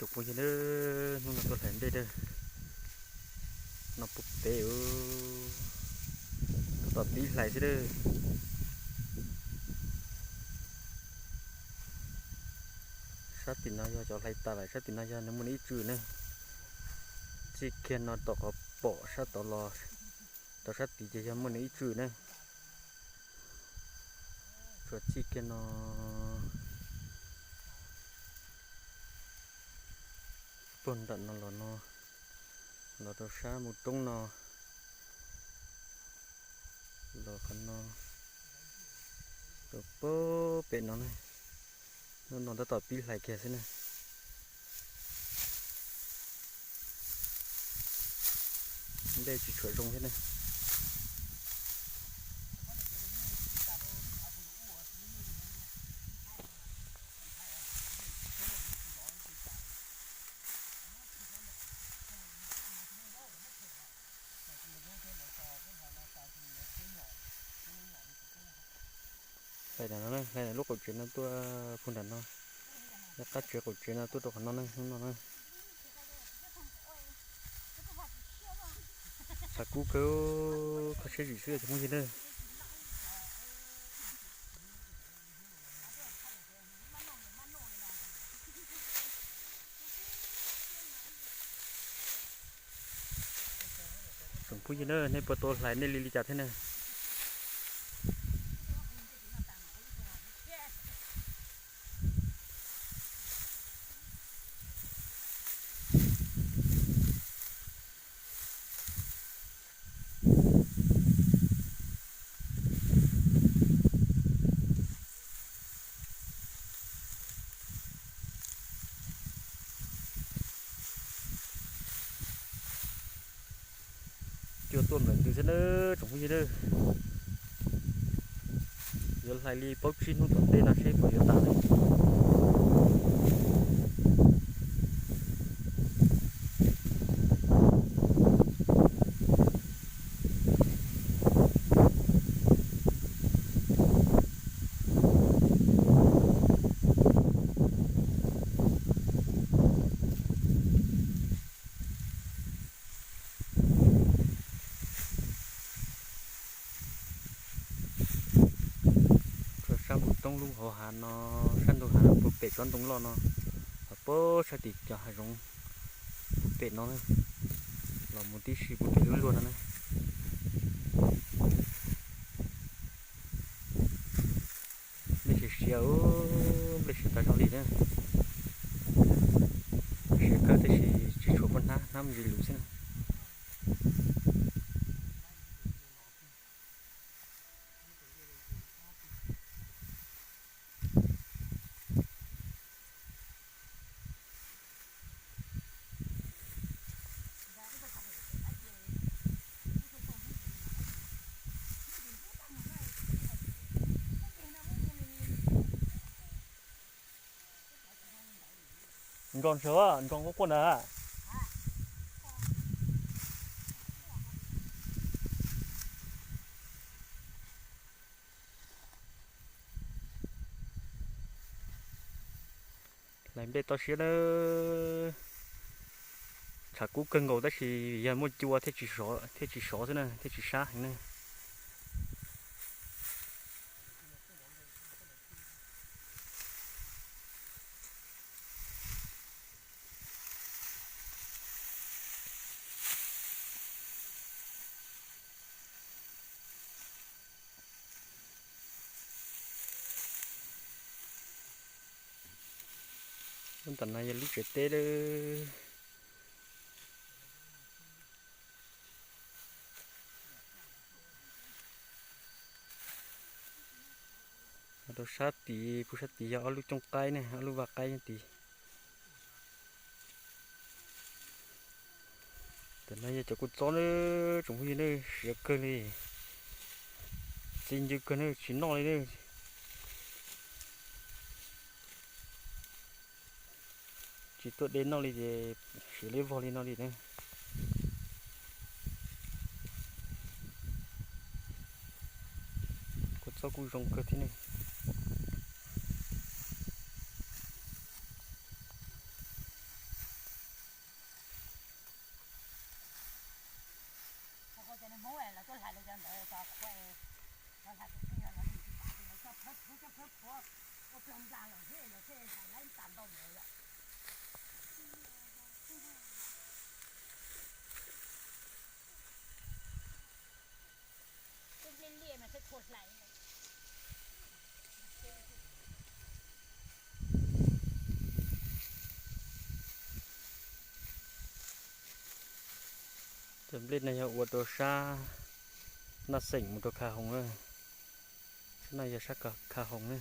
Tus phooj ywg na, hnub no tuaj hlais nplej na, no puag pem, tab tom pib hlais xwb na. Sab tim no yog cov hlais tas lawm, sab tim no yog nws muaj nws ib tswm na. Txij kiag no tom qhov pom sab tod los rau sab tid ces yog muaj nws ib tswm na. Tsuas txij kiag no puag nram no los no, los rau sab mus roob no, los qhov no, rau puag pem no na. Hnub no tab tom pib hlais kiag xwb na. Nplej tsis tshua zoo thiab na. Hlais lub qaum tsev no tuaj puag nram no, qab tsev qaum tsev no tuaj rau qhov no na, hnub no na. Tshav kub kawg, kho siab zim xwb cov phooj ywg na. Tsoom phooj ywg na, nej puas tau hlais nej li li cas thiab na? Cua tuaj nplawm ntws xwb na tsoom phooj ywg na. Yuav hlais li plaub tsib hnub tom ntej no seb puas yuav tas li. Tsuas sab mus roob lub hauv hav no, sab ntug hav puag pem tsob ntoo loj no, los puag sab tim cov hav zoov puag pem no, los mus tib si puag pem lub luag no na. Nplej siav siav, nplej siav tas zog li na. Siav kawg tab sis tsis tshua muaj hnab, hnab me ntsis luv xwb na. Nroo ntshawv, nroo quaj quaj na. Hlais nplej toj siab na. Tshav kub kawg nkaus tab sis yog muaj cua thiaj tsis sov, thiaj tsis sov xwb na, thiaj tsis sab heev na. Lub ntawm no yog lub tsev teb lawm. Rau sab tid, puag sab tid yog ob lub cooj qaib ne, ob lub vaj qaib tid. Tam no yog cov kua txob na, tsoom phooj ywg na, siav kawg li, txi ncw kawg na, tsis noj li na. Tsis tuaj de noj li ces siav liab vog li no li na. Kua txob kuj zoo kawg thiab ne. Cov nplej no yog ua rau sab Naj Xeem mus rau Kha Hoom na. Sab no yog sab Kha Hoom na.